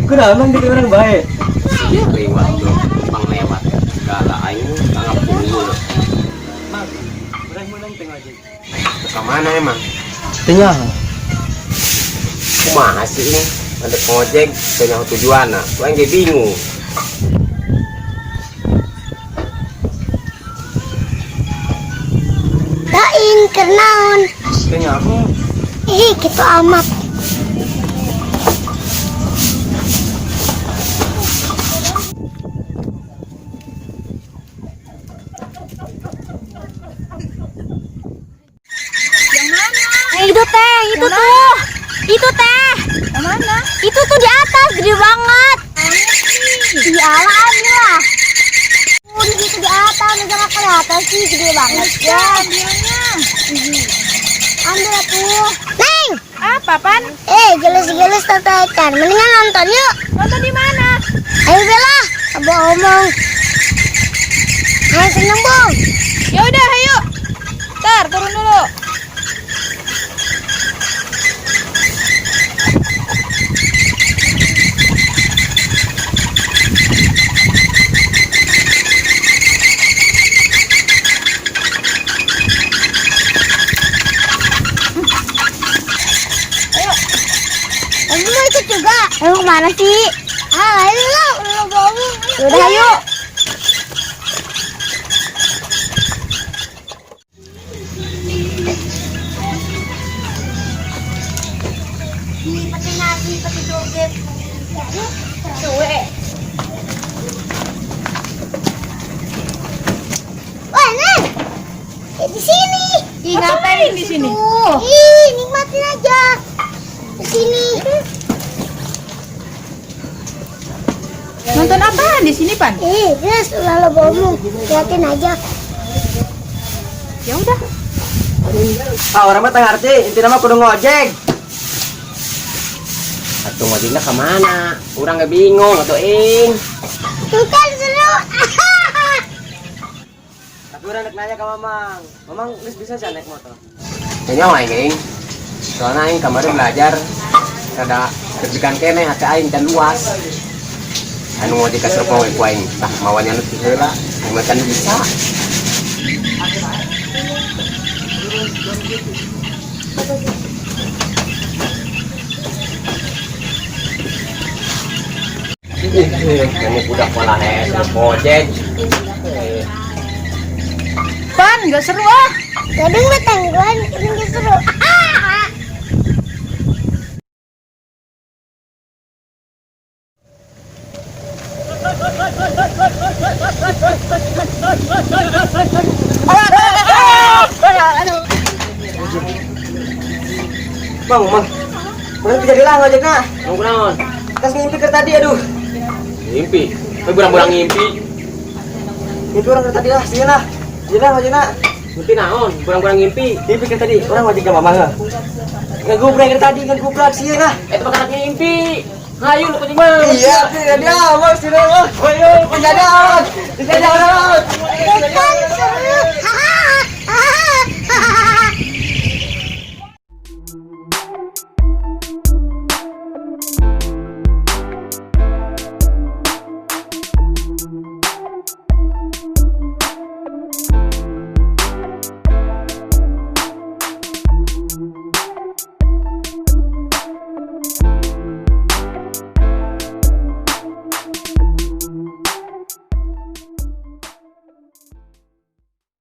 Kunaon di orang bae. Lewat tuh, bang lewat segala aing tanggap pungul. Mang, urang meunang teh ngojek. Ke mana emang? Teu nyaho. Kumaha sih ini? Ada ngojek, teu nyaho tujuanna. Ku aing ge bingung. Lain kenaon. Teu nyaho. Ih, gitu amat. Yang mana? Itu teh, itu Yang tuh. Itu teh. Yang mana? Itu tuh di atas gede banget. Iya lah, ambil lah. Itu di atas, udah nggak kelihatan sih gede banget Ya, ya. ambilnya. Ambil tuh. Neng, Apa, Pan? Geles-geles tertaikan. Mendingan nonton yuk. Nonton di mana? Ayo Bella, abah omong. Ayo seneng, Bung. Ya udah, ayo. Ntar, turun dulu. Ayo. Kamu mau ikut juga? Emang kemana sih? Ah, ayo lah, lo bohong. Udah ayo. Pati nasi, pati joget. Suwe. Wah, Neng. Di sini. Ih, ngapain di sini? Ih, nikmatin aja. Di sini. Nonton apaan di sini, Pan? Ih, terus ulah lo bohong. Liatin aja. Ya udah. Ah, orang mah teu ngarti, intina mah kudu ngojek. Atuh ngojekna ke mana? Urang ge bingung atuh ing. Tuh kan seru. Tapi urang rek nanya ka Mamang. Mamang geus bisa sih naik motor. Teu nyaho aing ing. Soalna aing kamari belajar rada deg-degan keneh hati aing can luas. Anu ngojek ka Serpong we ku aing. Tah mawannya nu heula, aing mah can bisa. Ini budak malah sudah ngojek. Pan, nggak seru ah. Kadang batangguan, kadang gak seru. Mang, mang. Urang teu jadi lah ngojekna. Nunggu naon? Tas ngimpi keur tadi aduh. Ngimpi. Kowe burang-burang ngimpi. Ngimpi urang keur tadi lah, sieun lah. Sieun lah ngojekna. Ngimpi naon? Burang-burang ngimpi. Ngimpi keur tadi, urang ngojek ka Mamang heuh. Ngegubrak keur tadi, ngegubrak sieun lah. Eta mah karak ngimpi. Hayu lu kucing mah. Iya, jadi awas sieun lah. Ayo, jadi awas. Jadi awas. Tuh kan seru.